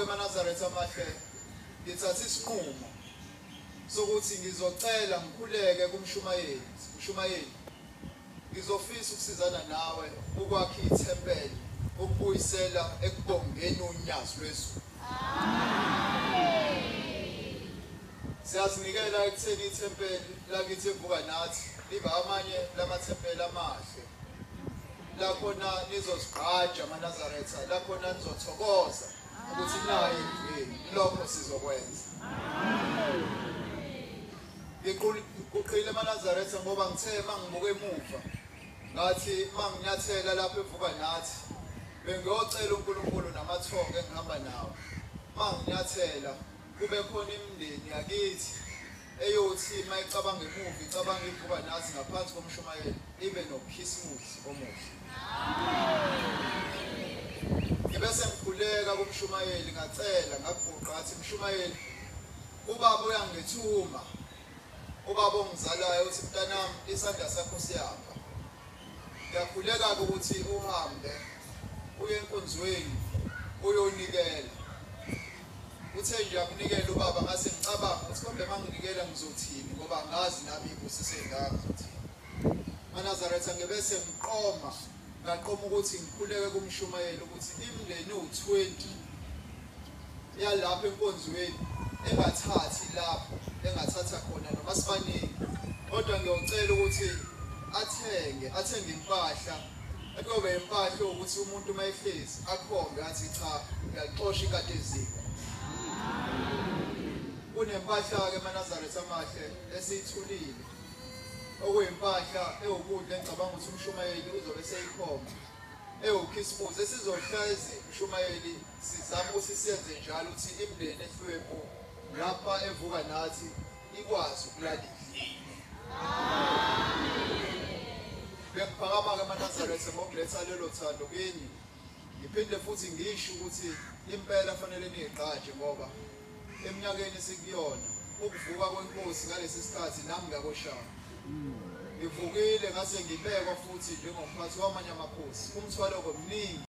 EmaNazaretha amahle, ngithatha isinqumo sokuthi ngizocela ngikhuleke kumshumayeli. Mshumayeli, ngizofisa ukusizana nawe ukwakha ithempeli, ukubuyisela ekubongeni unyazi lwezulu. Siyazinikela ekutheni ithempeli lakithi eVuka Nathi libe amanye lamathempeli amahle, lakhona nizozigqaja amaNazaretha, lakhona nizothokoza ukuthi nayi indlu yenu. Lokho sizokwenza. Ngiguqile emaNazaretha ngoba ngithe mangibuka emuva, ngathi manginyathela lapho eVuka Nathi, bengiyocela uNkulunkulu namathongo engihamba nawo, manginyathela kube khona imindeni yakithi eyothi mayicabanga emuva icabanga iVuka Nathi ngaphansi komshumayeli ibe nokhisimusi omuhle. Ngibese ngikhuleka kumshumayeli, ngacela ngaguqa, ngathi mshumayeli, ubaba uyangithuma, ubaba ongizalayo uthi mntanami isandla sakho siyapha, ngiyakhuleka ukuthi uhambe uye enkonzweni uyonikela. Uthe nje akunikela ubaba, ngase ngicabanga ukuthi kombe manginikela ngizothini, ngoba angazi nami ibusiso engaka ngizothini. MaNazaretha, ngibese ngiqoma, ngaqoma ukuthi ngikhuleke kumshumayeli ukuthi imindeni ewu-20 yalapha enkonzweni engathathi lapho engathatha khona noma sibaningi, kodwa ngiyocela ukuthi athenge impahla, ekuyobe impahla ukuthi umuntu uma ehlezi akhombe athi cha, ngiyaxosha ikati eziko. Kunempahla-ke emaNazaretha amahle esiyithulile, okuyimpahla ewukudla engicabanga ukuthi umshumayeli uzobe seyikhomba, ewukhisimusi esizohlezi mshumayeli sizama ukuthi siyenze njalo ukuthi imindeni ehlwempu lapha eVuka Nathi ikwazi ukulala idlile. Bekuphakama-ke emaNazaretha ngokuletha lelo thando kini. Ngiphinde futhi ngisho ukuthi impela fanele niyigqaje, ngoba eminyakeni esikuyona ukuvuka kwenkosi ngalesi sikhathi nami ngiyakoshaya. Ngivukile ngase ngibekwa futhi njengomphathi wamanye amakhosi, umthwalo komningi.